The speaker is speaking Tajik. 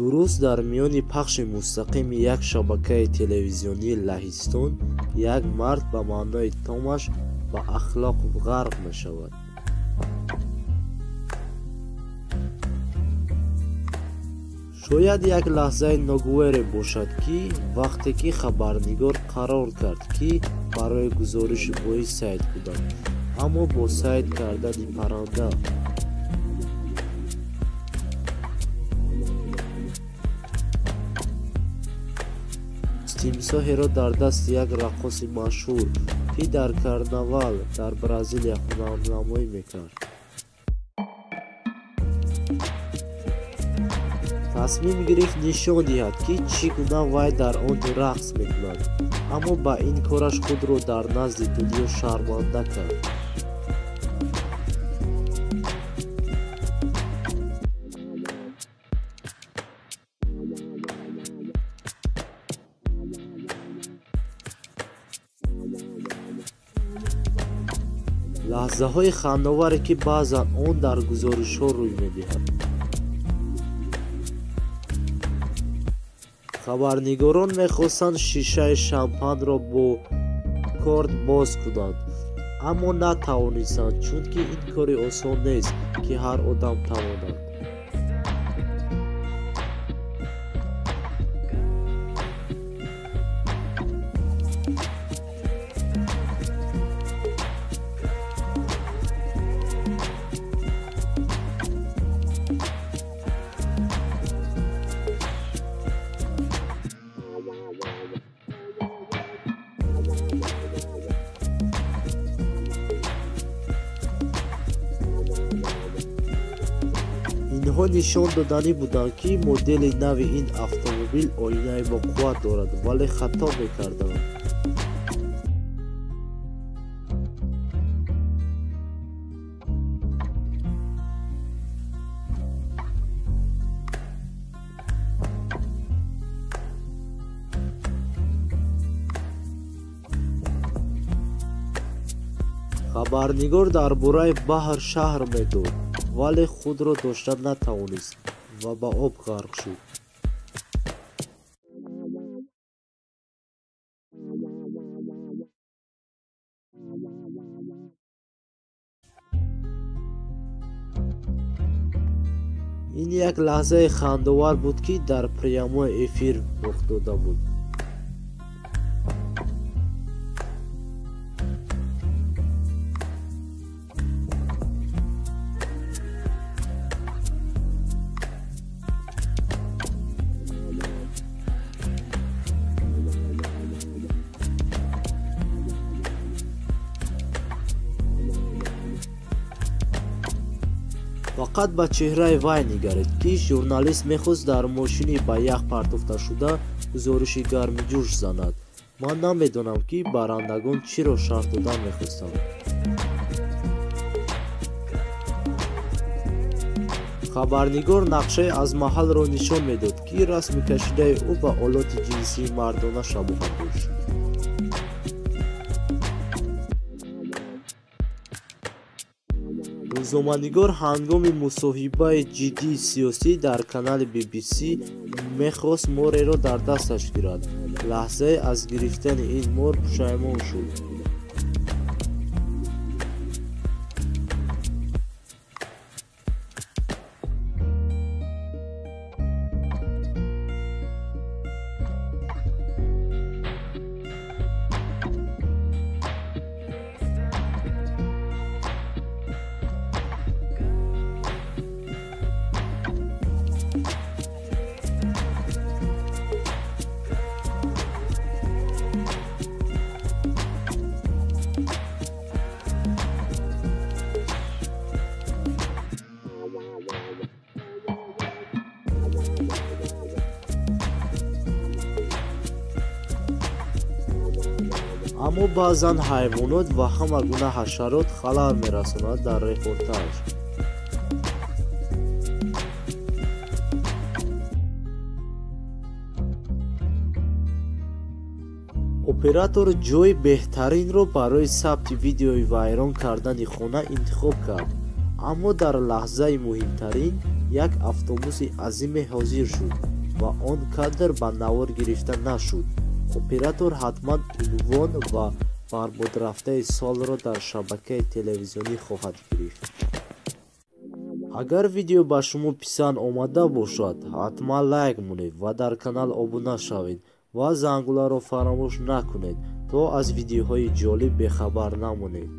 Дуруст дар миёни пахши мустақими як шабакаи телевизионии Лаҳистон як мард ба маънои томаш ба ахлоқ ғарқ мешавад. Шояд як лаҳзаи ногувере бошад, ки вақте ки хабарнигор қарор кард, ки барои гузориши боӣ сайд кунад, аммо бо сайд кардани парранда тимсоҳеро дар дасти як раққоси машҳур, ки дар карнавал дар Бразилия ҳунарнамоӣ мекард, тасмим гирифт нишон диҳад, ки чӣ гуна вай дар он ҷо рақс мекунад, аммо ба ин кораш худро дар назди дунё шарманда кард. Лаҳзаҳои хандаоваре, ки баъзан он дар гузоришҳо рӯй медиҳад. Хабарнигорон мехостанд шишаи шампанро бо корд боз кунанд, аммо натавонистанд, чунки ин кори осон нест, ки ҳар одам тавонад. Инҳо нишон доданӣ буданд, ки модели нави ин автомобил оинаи боқувват дорад, вале хато мекарданд. Хабарнигор дар бораи баҳр шаҳр медод, вале худро дошта натавонист ва ба об ғарқ шуд. Ин як лаҳзаи хандаовар буд, ки дар прямой эфир рух дода буд. Фақат ба чеҳраи вай нигаред, ки журналист мехост дар мошини ба ях партофташуда гузориши гармиҷӯш занад. Ман намедонам, ки барандагон чиро шарҳ додан мехостанд. Хабарнигор нақшаи аз маҳалро нишон медод, ки расми кашидаи ӯ ба олоти ҷинсии мардона шабоҳат дошт. Рӯзноманигор ҳангоми мусоҳибаи ҷиддии сиёсӣ дар канали BBC мехост мореро дар дасташ гирад. Лаҳзае аз гирифтани ин мор пушаймон шуд. Аммо баъзан ҳайвонот ва ҳама гуна ҳашарот халал мерасонад дар репортаж. Оператор ҷойи беҳтаринро барои сабти видеои вайрон кардани хона интихоб кард, аммо дар лаҳзаи муҳимтарин як автобуси азиме ҳозир шуд. ва он кадр ба навор гирифта нашуд. Оператор ҳатман унвон ва барбодрафтаи солро дар шабакаи телевизионӣ хоҳад гирифт. Агар видео ба шумо писанд омада бошад, ҳатман лайк монед ва дар канал обуна шавед ва зангуларо фаромӯш накунед, то аз видеоҳои ҷолиб бехабар намонед.